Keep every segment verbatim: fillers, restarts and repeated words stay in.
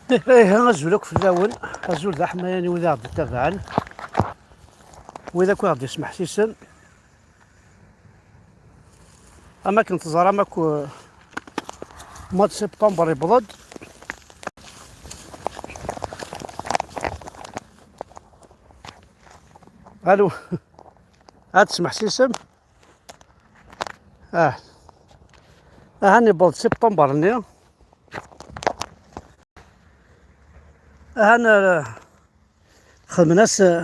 Ihi, azul akk fell-awen, azul d aḥmayan i wid i ɣ-d-ittabaɛen, wid akk i ɣ-d-ismeḥsisen. Am akken teẓram akk, mois de septembre yewweḍ-d. Alu, ad tesmeḥsisem? Ah, ahan yewweḍ-d septembre-nni. Ahan, eh, xedmen-as, eh,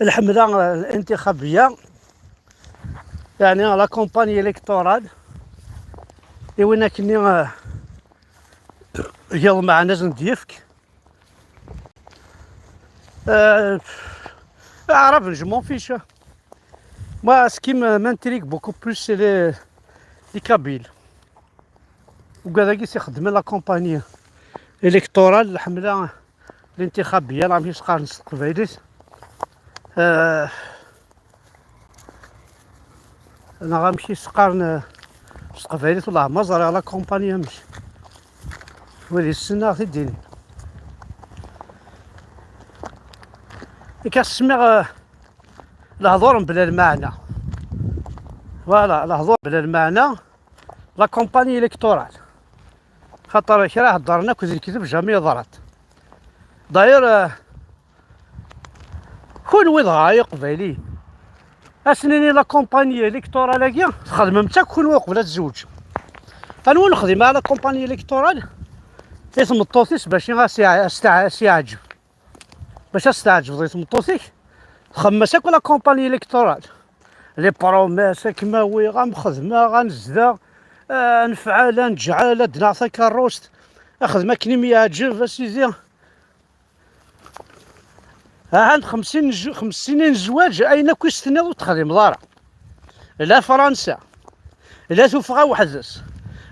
lḥemla, eh, intixabiya, yeɛni la campagne électorale, i win akkenni, eh, yiḍ meɛna ad sen-d-yefk. Euh, Araben, je m'en fiche. Moi, ce qui me- m'intrigue beaucoup plus, c'est les, les Kabyles. Ugad-agi s ixeddmen la campagne électorale, lḥemla, l'intixabiya, neɣ amek i s-qqaren s teqbaylit. Euh, neɣ amek i s-qqaren, eh, s teqbaylit, wellah ma ẓriɣ la campagne amek. Wid yessen ad ɣ-t-id-inin. Akka smiɣ, eh, lehdur mebla lmeɛna. Voilà, lehdur mebla lmeɛna, la campagne électorale. Xaṭer kra heddren akk d lekdeb, jamais yeḍra-t. D'ailleurs, eh, kunwi dɣa ay Iqbayliyen, ad s-nini la campagne électorale-agi txedmem-tt akk kunwi uqbel ad tzewǧem. Anwa ur nexdim ara la campagne électorale i tmeṭṭut-is bac i as-, as-, as-yeɛǧeb? Bac as-teɛǧbeḍ i tmeṭṭut-ik, txemmem-as akk la campagne électorale. Les promesses, ad kem-awiɣ, ad m-xedmeɣ, ad nezdeɣ, eh, ad nefɛel, ad neǧɛel, ad d-naɣ takeṛṛust, ad xedmeɣ akken i m-yeɛǧeb, a sidi. Ahan xemsin n zzwaǧ, ayen akk i s-tenniḍ ur t-texdimeḍ ara. La Fransa, la tuffɣa weḥd-s,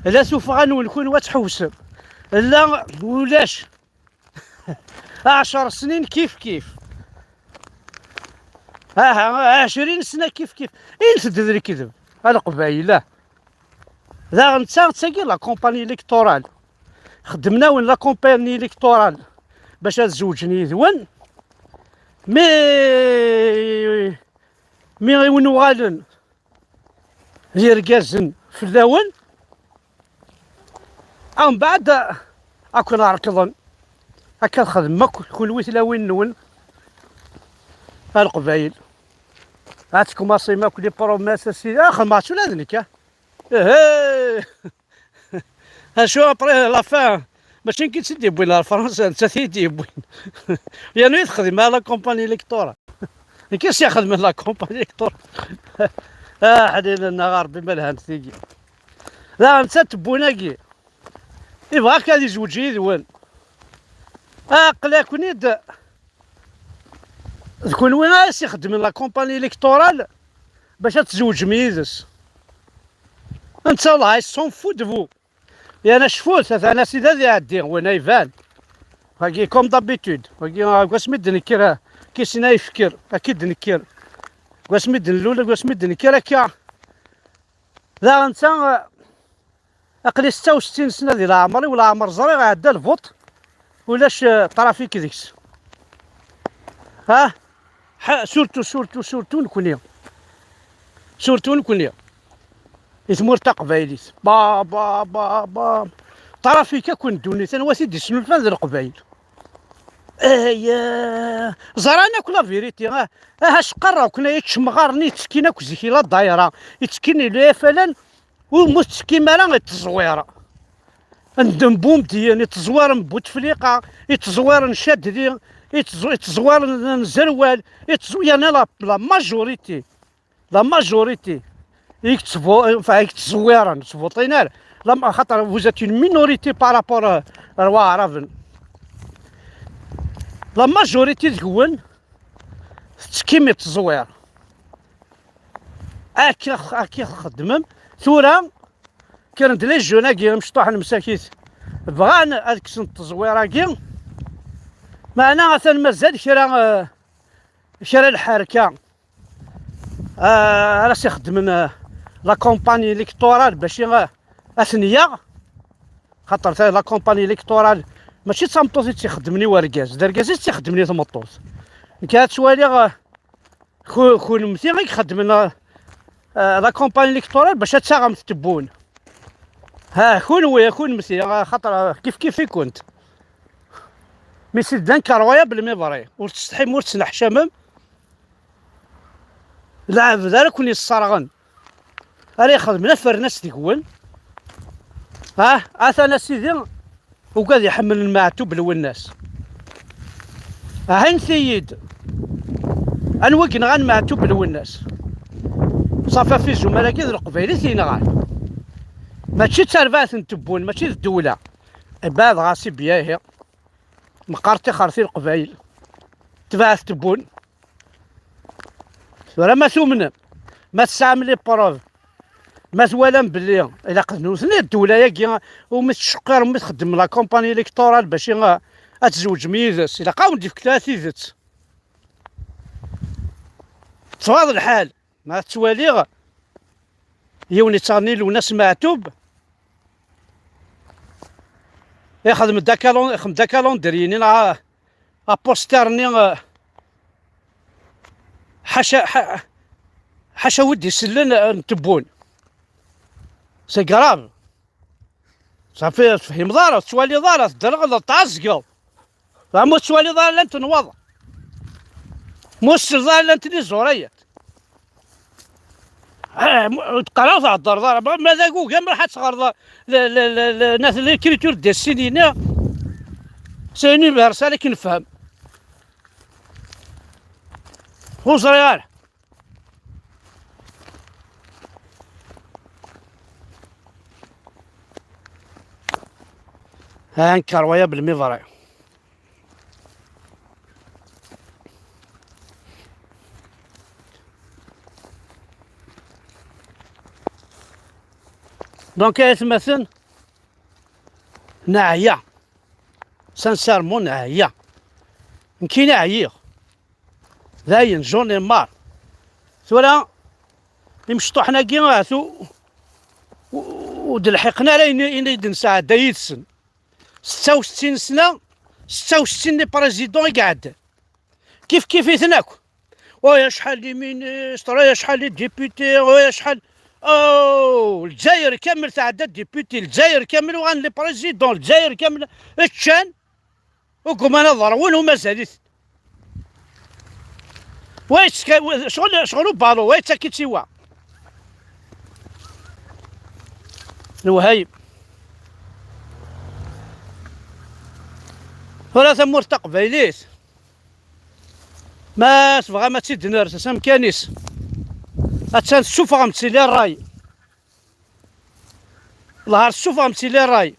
la tuffɣa-nwen kunwi ad tḥewsem, la ulac. Ɛecr snin kif kif. Aha, ɛecrin sna kif kif. Inet-d d lekdeb, a Leqbayel, ah. Daɣen d ta, d tagi la campagne électorale. Xedmen-awen la campagne électorale bac ad zewǧen yid-wen. Mi, mi i wen-uɣalen d yergazen fell-awen, mbeɛd ad ken-rekḍen. Akka txedmem akk kunwi tlawin-nwen, a Leqbayel. Ad tkumaṣim akk les promesses, a sidi. Ah, xedmeɣ-tt ula d nekk, ah. Ehe! Acu, après la fin, mačči nekk i tt-id-yewwin ar Fransa, nettat i yi-d-yewwin. Yernu i texdem la campagne électorale. Nekk i s-ixedmen la campagne électorale. Ah, ḥlil-nneɣ a Ṛebbi, ma lhant tigi. Daɣen nettat tewwin-agi, ibɣa kan ad izweǧ yid-wen. Aql-aken-id d kunwi ara s-ixedmen la campagne électorale bac ad tzewǧem yid-s. Netta, Allah, il s'en fout de vous. Yerna cfut, atan asida ad iɛeddi, win ay iban. Wagi, comme d'habitude. Wagi, deg wasmi d-nekker, kissin ay ifker, akka i d-nekker. Deg wasmi d-nlul, deg wasmi d-nekker, akka. Daɣen netta, aql-i setta u settin sna di leɛmer-iw, leɛmer ẓriɣ iɛedda lbuṭ, ulac, eh, trafik deg-s. Ha? Ha, surtout, surtout, surtout nekni. Surtout nekni. I tmurt taqbaylit. Ba, ba, ba, ba. Trafik akk n ddunit, anwa t-id-isnulfan d Leqbayel. Aya, ẓran akk la vérité, ah, ah, acqarrew-ken ay ččemɣaren i yettekkin akk zik i la dayra, yettekkin i le F L N, ur mu tettekkim ara i tteẓwir n Dembumdiyen, i tteẓwir n Butefliqa, i tteẓwir n Cadli, i tteẓ-, i tteẓwir n, n Zerwal, i tteẓ-, yerna la, la majorité. La majorité i yettvo-, enfin, i yettẓewwiren, ur ttvuṭin ara. La, xaṭer vous êtes une minorité par rapport, euh, ar Waɛraben. La majorité deg-wen tettekkim i ttẓewwir. Akka, akka txeddmem. Tura, kkren-d les jeunes-agi, imecṭuḥen msakit, bɣan ad kksen ttẓewwir-agi. Meɛna atan mazal kra, euh, kra lḥerka, ah, ara s-ixeddmen, ah, la campagne électorale bac i, ah, ad ten-yaɣ. Xaṭer ta-, la campagne électorale Mačči d tameṭṭut i tt-ixeddmen i wergaz, d argaz i tt-ixeddmen i tmeṭṭut. Nekk ad ttwaliɣ, eh, ku-, kunemti i ixeddmen, eh, eh, la campagne électorale bac ad taɣemt Tebboune. Ha, kunwi, kunemti, eh, xaṭer, eh, kif kif-ikent. Mais c'est incroyable, mais vrai. Ur tsetḥim, ur tettneḥcamem. Lɛebd ara ken-yesserɣen. Ara ixedmen afernas deg-wen. Ah, atan a sidi, ugad iḥemmlen Meɛtub Lwennas. Ɛinit-iyi-d. Anwa i yenɣan Meɛtub Lwennas? Ṣafi ɣef izumar-agi d Leqbayel i t-yenɣan. Mačči d tarbaɛt n Tebboune, mačči d ddewla. Ibeɛd ɣas i byahi. Meqqar tixert i Leqbayel. Tebɛet Tebboune. Tura ma tumnem, ma tesɛam les preuves, ma twalam belli ilaq d nutni ddewla-agi, umi tettceqqir, umi txeddem la campagne électorale bac i, ad tzewǧem yid-s, ilaq ad wen-d-yefk tidet. Tɣaḍ lḥal, ma tettwaliɣ yiwen yettaɣen i Lwennas Meɛtub, ixdem-d akalon-, ixdem-d akalendrier-nni neɣ a-, aposter-nni, eh, ḥaca, ḥa-, ḥaca wi d-isellen, eh, n Tebboune. C'est grave. Safi, ur tefhimeḍ ara, ur tettwaliḍ ara, tedderɣleḍ, tɛeẓgeḍ. Fhem, ur tettwaliḍ ara llant nwaḍ. Ma ur tselleḍ ara llant les oreillettes. Eh, mu-, ur teqqar ara, ur theddreḍ ara. Ma, ma d agugam, ruḥ ad teɣreḍ le, le, le, le, nat-, l'écriture dessinée-nni. C'est universel, akken nefhem. Ur ẓriɣ ara. Ah, incroyable, mais vrai. Donc, ay atmaten, neɛya. Sincèrement, neɛya. Nekkini ɛyiɣ. Dayen, j'en ai marre. Tura, imecṭuḥen-agi, ahat u-, u-, ur d-lḥiqen ara ayen, ayen i d-nesɛedda yid-sen. Setta u settin sna, setta u settin n les présidents i iɛeddan. Kif kif-iten akk. Ay acḥal n les ministres, ay acḥal n les députés, ay acḥal. Oh, Lezzayer kamel tɛedda député, Lezzayer kamel uɣalen les présidents, Lezzayer kamel ččan. Ugman ad ṛwun u mazal-it. Wa yettka-, wa, ccɣel, ccɣel ubalu, wa yettak-itt i wa. Lewhayem. Tura tamurt taqbaylit, ma tebɣam ad tt-id-nerr s amkan-is, attan tessufɣem-tt i les rails. Lhar tessufɣem-tt i les rails.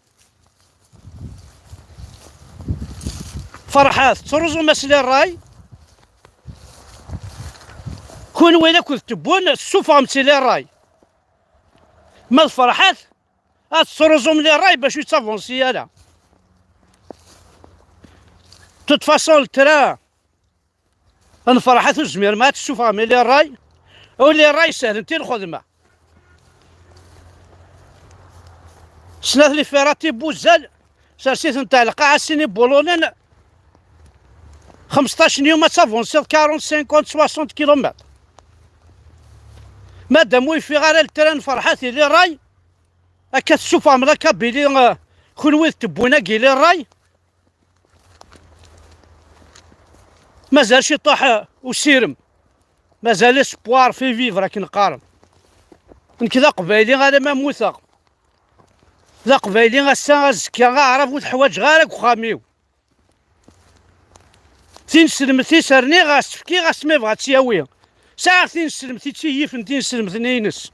Ferḥat, tettruẓum-as les rails. Kunwi akked Tebboune, tessufɣem-tt i les rails. Ma d Ferḥat, ad tettruẓum les rails bac ur yettavansi ara. De toute façon, le train n Ferḥat ur tezmirem ad tessufɣem i les rails. U les rails sehlen i lxedma. Snat les ferratilles n Buzzal, sers-iten tɛelqa a sin ibulunen, xemseṭṭac n yum ad tavansiḍ quarante, cinquante, soixante kilomètres. Madame ur yeffiɣ ara le train n Ferḥat i les rails, akka tessufɣem la Kabylie, eh, kunwi d Tebboune-agi les rails. Mazal ciṭuḥ, eh, usirem. Mazal espoir fait vivre, akken qqaren. Nekk d aqbayli alamma mmuteɣ. D aqbayli ass-a, azekka, aɛrab ur t-ḥwaǧeɣ ara deg uxxam-iw. Tineslemt i s-rniɣ, as-tt-fkiɣ, as ma yebɣa ad tt-yawi. Sɛiɣ tineslemt i tt-yifen tineslemt-nni-ines.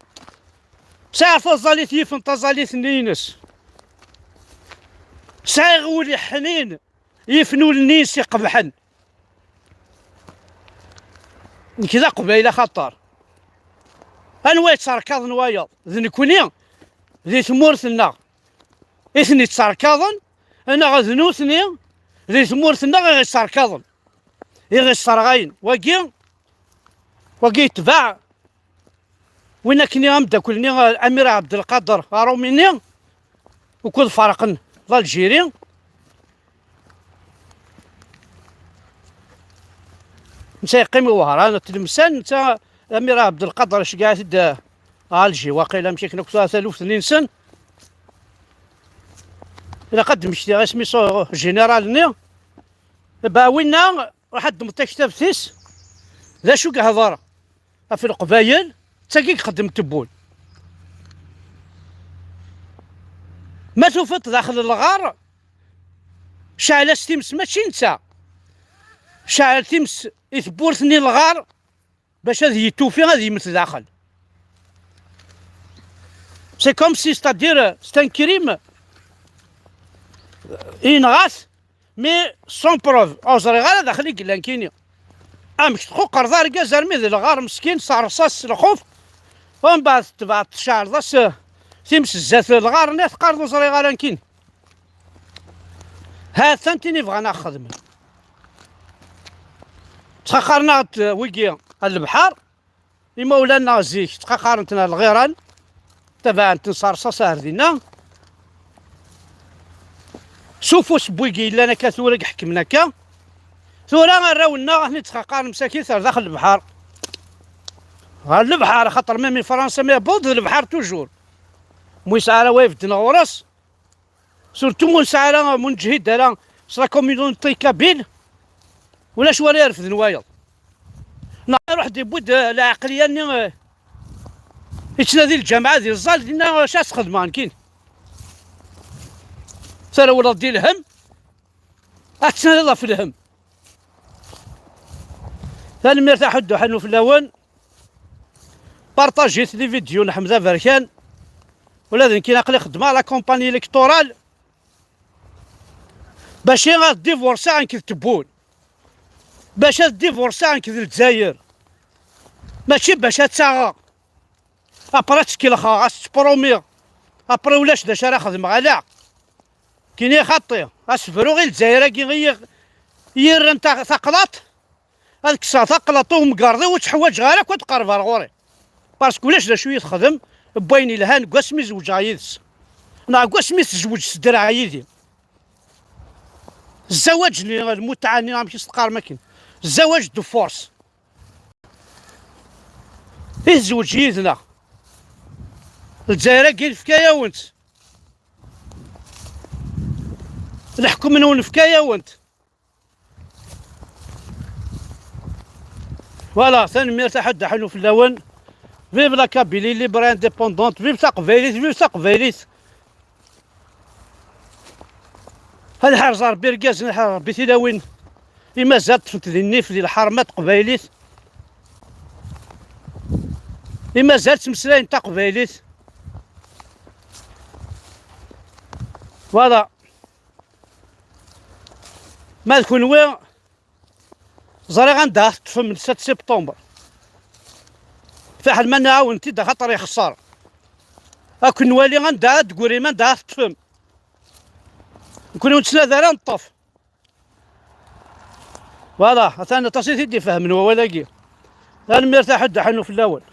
Sɛiɣ taẓallit yifen taẓallit-nni-ines. Sɛiɣ ul iḥnin yifen ul-nni-ines iqebḥen. Nekk d aqbayli axaṭer. Anwa yetterkaḍen wayeḍ? D nekni di tmurt-nneɣ i ten-yetterkaḍen, neɣ d nutni di tmurt-nneɣ i ɣ-yetterkaḍen, i ɣ-yesserɣayen? Wagi, wagi yetbeɛ win akkenni ameddakel-nni, Amir Ɛebdelqader Arumi-nni, ukud ferqen d Algérie. Netta yeqqim i Wehran, Tlemsan, netta Amir Abdelkader, iceggeɛ-it-id, eh, Alger, waqila, amek akken akk tura taluft-nni-nsen. Ilaq ad d-mmektiɣ isem-is, uh, général-nni. Ba winna, ruḥ ad d-ddmeḍ taktabt-is. D acu i yehder ɣef Leqbayel, d tagi i ixeddem Tebboune. Ma tufiḍ daxel n lɣar, ceɛl-as times, mačči netta. Ceɛl times i tewwurt-nni n lɣar, bac ad yettufi, ad yemmet daxel. C'est comme si, c'est-à-dire, c'est un crime. Yenɣa-t, mais sans preuve. Ur ẓriɣ ara daxel i yella nekkini. Amek tquqreḍ argaz armi d lɣar meskin s rrṣas s lxuf, umbeɛd tebɛeḍ tceɛleḍ-as, eh, times zdat lɣar-nni, teqqareḍ ur ẓriɣ ara nekkini. Ha-t-an tin i bɣan ad xedmen. Ttxaqaren-aɣ-d wigi ar lebḥer. Imawlan-nneɣ zik ttqaqaren-ten ar lɣiran, tabaɛen-ten s rrṣas ar dinna. S ufus n wigi yellan akka tura i iḥekmen akka. Tura arraw-nneɣ ad ten-id-ttqaqaren msakit ar daxel lebḥer. Ɣer lebḥer, axaṭer même Fransa mi yewweḍ d lebḥer toujours. Mu yesɛa ara wa ibedden ɣur-s. Surtout mu nesɛa ara, mu neǧhid ara s la communauté kabyle, ulac wara irefden wayeḍ. Neɣ iruḥ-d yewwi-d, eh, lɛeqliya-nni, eh, yettnadi lǧameɛ di ẓẓal, dinna acu ad s-xedmeɣ nekkini? Trewleḍ di lhem, ad tettnadiḍ ɣef lhem. Tanemmirt a Ḥuddu Ḥannu fell-awen. Partajit les vidéos n Ḥmed Aberkan. Ula d nekkini aql-i xeddmeɣ la campagne électorale. Bac ad divorceɣ nekk d Tebboune. Bac ad divorceɣ nekk d Lezzayer. Mačči bac ad taɣeɣ. Après ad tt-kelxeɣ, ad s-ttpromiɣ. Après ulac d acu ara xedmeɣ, ala. Kini xaṭi, ad s-bruɣ i Lezzayer-agi i yi-, i yi-rran ta-, taqlaṭ. Ad kkseɣ taqlaṭ i umgerḍ-iw, ur tt-ḥwaǧeɣ ara akk ad tqerreb ar ɣur-i. Parce que ulac d acu i texdem n wayen yelhan deg wasmi zewǧeɣ yid-s. Neɣ deg wasmi tezweǧ s ddreɛ yid-i. Zzawaǧ-nni, lmutɛa-nni, amek i s-teqqarem akken? Zzawaǧ de force. I tezweǧ yid-neɣ. Lezzayer-agi nefka-yawen-tt. Leḥkem-nwen nefka-yawen-t. Voilà, tanemmirt a Ḥuddu Ḥannu fell-awen. Vive la Kabylie libre et indépendante, vive taqbaylit, vive taqbaylit. Ad ḥerz Ṛebbi irgazen, ad ḥerz Ṛebbi tilawin. I mazal ṭṭfent di nnif, di lḥerma taqbaylit. I mazal ttmeslayen taqbaylit. Voilà. Ma d kenwi, ẓriɣ anda ara teṭṭfem le sept septembre. Fiḥel ma nɛawen-t-id, axaṭer yexṣer. Ad ken-nwali anda ara d-tegrim, anda ara teṭṭfem. Nekkni ur nettnadi ara neṭṭef. Voilà, atan aṭas i t-id-ifehmen wawal-agi. Tanemmirt a Ḥuddu Ḥannu fell-awen.